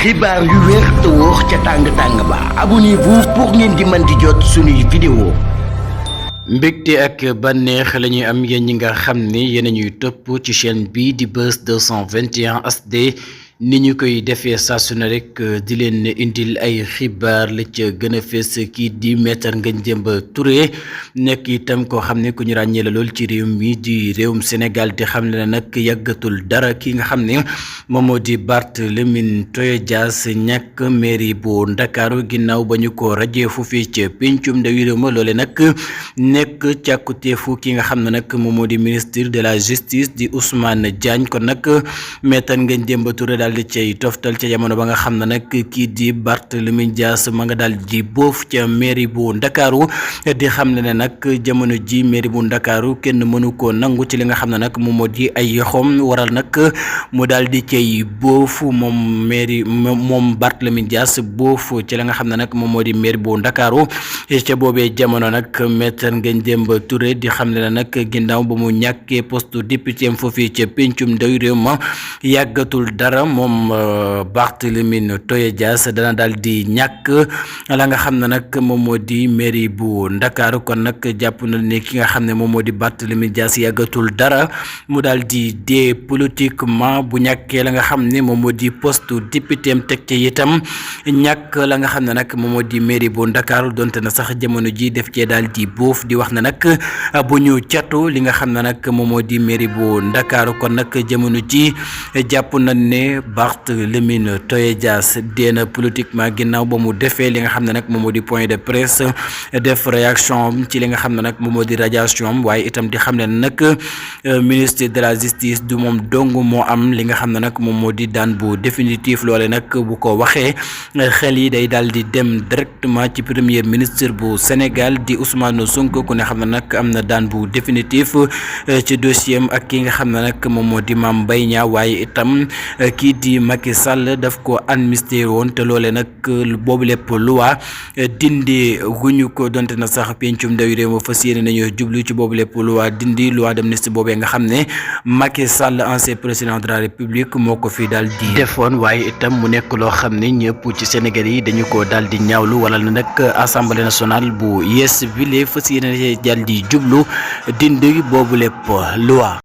xibaar yu wér te wóor ca tàng-tàng ba abonnez-vous pour ngeen di mën di jot suñuy vidéo. mbégte ak bànneex la ñuy am yéen ñi nga xam ne yéen a ñuy topp ci chaîne bi di Buzz 221 HD ni ñu koy defee saa su ne rek di leen indil ay xibaar la ca gën a fees kii di Maître Ngagne Demba Touré nekk itam koo xam ne ku ñu ràññee la lool ci réew mi di réewum Sénégal di xam ne nag yàggatul dara ki nga xam ne moom moo di Barthélémy Dias ñàkk mairie bu Ndakaaru ginnaaw ba ñu ko rajee foofii ca pencum ndawi réew ma loole nag nekk càkkuteefu ki nga xam ne nag moom moo di ministre de la justice di Ousmane Diagne kon nag Maître Ngagne Demba Touré daal di cay toftal ca jamono ba nga xam ne nag kii di Barthélémy Dias ma nga daal di boof ca mairie bu Ndakaaru di xam ne nag jamono ji mairie bu Ndakaaru kenn mënu ko nangu ci li nga xam ne nag moom moo di ay yoxoom waral nag mu daal di cay boof moom mairie moom Barthélémy Dias boof ci la nga xam ne nag moom moo di mairie bu Ndakaaru ca boobee jamono nag Maître Ngagne Demba Touré di xam ne nag ginnaaw ba mu ñàkkee poste député am foofii ca pencum ndawi réew ma yàggatul dara moom Barthélémy Dias dana daal di ñàkk la nga xam ne nag moom moo di mairie bu Ndakaaru kon nag jàpp na ne ki nga xam ne moom moo di Barthélémy Dias yàggatul dara mu daal di dee politiquement bu ñàkkee la nga xam ne moom moo di poste député am teg ci itam ñàkk la nga xam ne nag moom moo di mairie bu Ndakaaru donte na sax jamono ji def cee daal di boof di wax ne nag bu ñu catu li nga xam ne nag moom moo di mairie bu Ndakaaru kon nag jamono ji jàpp nañ ne Barthélémy Dias dee na politiquement ginnaaw ba mu defee li nga xam ne nag moom moo di point de presse def réaction ci li nga xam ne nag moom moo di radiation waaye itam di xam ne nag ministre de la justice du moom dong moo am li nga xam ne nag moom moo di daan bu définitif loole nag bu ko waxee xel yi day daal di dem directement ci premier ministre bu Sénégal di Ousmane Sonko ku ne xam ne nag am na daan bu définitif ci dossier am ak ki nga xam ne nag moom moo di Mame Mbaye Niang waaye itam kii di Macky Sall daf ko amnistie woon te loole nag boobu lépp loi dindi guñu ko donte na sax pencum ndawi réew ma fas yéene nañu jublu ci boobu lépp loi dindi loi d'amnistie boobee nga xam ne Macky Sall ancien président de la République moo ko fi daal di defoon waaye itam mu nekk loo xam ne ñëpp ci Sénégal yi dañu ko daal di ñaawlu wala nag assemblée nationale bu yees bi lee fas yéene daal di jublu dindi boobu lépp loi